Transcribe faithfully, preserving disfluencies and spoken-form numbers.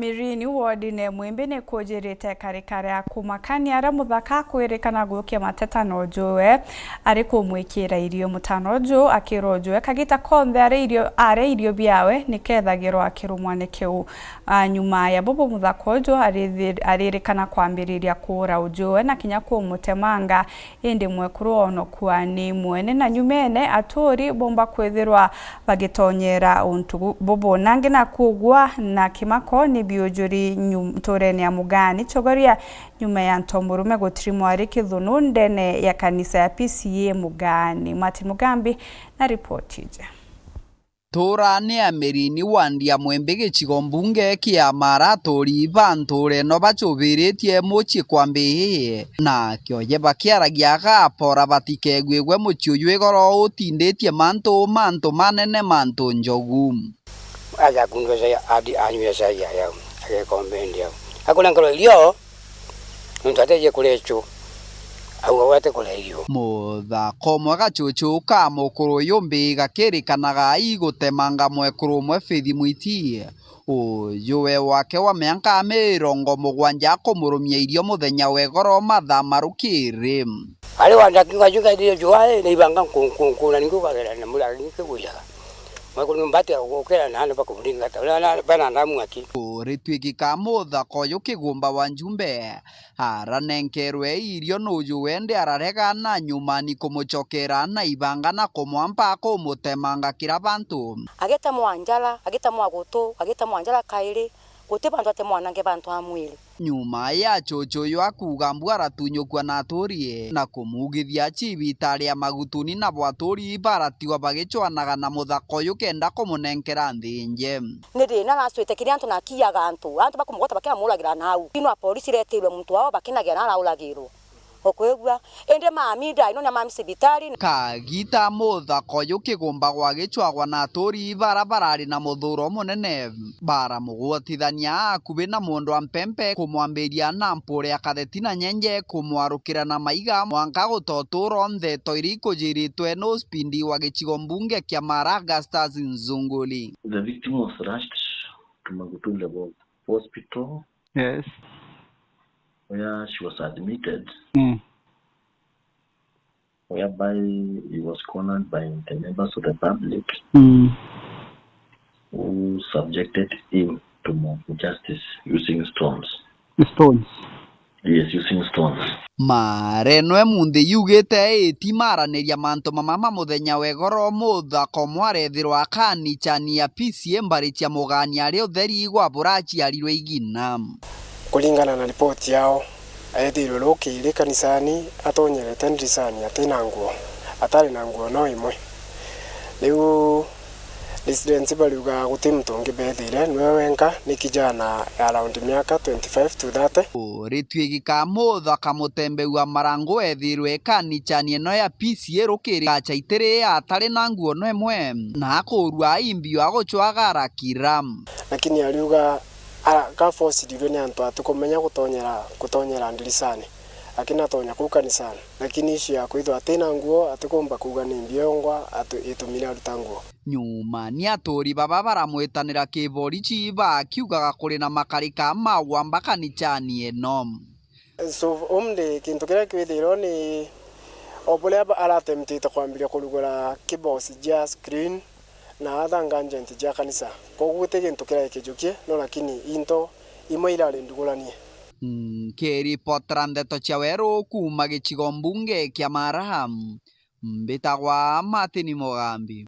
Mirini wodine Mwimbi ni kujirite karikari ya kumakania aria muthaka akwirikana gukia mateta na ujuwe ari kumwikira irio. Mutana uju akira ujuwe kagita konthe aria irio, aria irio biawe nikethagirwa akirumwa ni kiu. A, nyuma ya bubu muthaka uju arithi-, aririkana kwambiriria kuura ujuwe na kinya kumutemanga. Indi mwekuru oonokua ni mwene, na nyumene aturi bomba kwithirwa bagitonyera untu bu-, bubu. Nangi na kugwa na kimako ni biujuri nyu-, nturene ya Mugani Chogoria, nyuma ya ntomurume gutirimwa ari kithunu ndene ya kanisa ya P C A Mugani. Martin Mugambi na ripoti iji. Tuura ni Amirini wandi ya Mwimbi gicigo mbunge kia Mara, aturi ba ntuura ino bacubiritie mucii kwa mbii, na kioje bakiaragia agapora batikeguigwe mucii uyu igoro utinditie mantu, mantu manene, mantu njogu. Aja kunyua cai, adi anyue cai ya yau, agekombendi yau. Akuna nkoro irio, Nontu ateeje kuria ichu, auga we atikuria irio. Muthaka umwe gachuchu ka mukuru uyu mbii gakirikanaga igutemanga mwekuru umwe Faith Mwiti. Uyu we wake wa mianka mirongo mugwanja akumurumia irio muthenya wa igoro mathaa ma rukiri. Ari wanda kiuga kiuga irio jua, na ibanga nkunkunku, na ningi ukagera na mura ningi kigwijaga. Mwekuru ni mbati ya gukira na andu bakuringata. Uria na, bana ndamu aki. Ritwiki ka muthaka uyu kigumba wa njumbe. Aranenkerwe irio nuju wende ararega na nyuma ni kumuchokera na ibanga na kumwampa kumutemanga kira bantu. Agitemwa njara, agitemwa gutu, agitemwa njara kairi, guti bantu atemwanange bantu a mwiri. Nyuma ya chuchu uyu akuuga mbu aratunyukua na aturi na kumugithia cibitari ya Magutuni, nabo aturi baratigwa bagicwanaga na muthaka uyu kenda kumunenkera nthinje. Ni thina aracwite kiri antu na akiaga antu. Antu bakumugwata bakiramuragira nau. Ino a polisi iretirwe muntu wao bakinagia na arauragirwa. Ukwigua? Indi mami ndai no ni mami cibitari. Kagita muthaka uyu kigumba gwagicwagwa na aturi bara barari na muthuro munene. Baramugwatithania akubi na mundu wa mpempe kumwambiria na mpure ya katheti na nyenje kumwarukira na maiga mwanka gutotura onthe toiri ikujiritwe no spindi wa gicigo mbunge kia Mara Augustus Nzunguli. The victim was rushed to Magutule Hospital. Yes. Where she was admitted, mm, whereby he was cornered by the members of the public, mm, who subjected him to mob justice using stones. Stones. Yes, using stones. Mareno e munthi yugite iti maraniria mantu mama ma muthenya wa igoro muthaka umwe arethirwa akanichania P C A mbari cia Mugani ari utheri gwa buraciarirwe igina. Kuringana na ripoti yao, eethirwe rukiri kanisani atonyerete ndirisani ati na nguo, atari na nguo no imwe. Riu residents bariuga guti muntu ungi beethire, niwe wenka, ni kijana ya around miaka twenty-five to thirty. Ritwiki ka muthaka mutembeu wa Marangu eethirwe kanichani ino ya P C A rukiri gacha itiri atari na nguo no imwe, na akurua imbio aguchwaga arakira. Lakini ariuga ara-, kaforcirirwe ni antu atikumenya gutonyera, gutonyera ndirisani, akinatonya kuu kanisani. Lakini issue ya kwithwa ati na nguo, atikumba kuuga ni mbio yongwa atu-, itumire aruta nguo. Nyuma ni aturi baba baramwitanira kiborichi bakiugaga kuri na makarika ma gwamba kanichani ino. So, umthi kintu kiria kwithirwa ni o buria ba-, aratemtite kwambiria kurugura kibosi jia screen na athanga agent jia kanisa. Koguo guti gintu kiria gikijukie, no lakini into imwe irari nduguranie. Nkiripotera ndeto cia weru kuuma gicigo mbunge kia Mara, mbitagwa Martin Mugambi.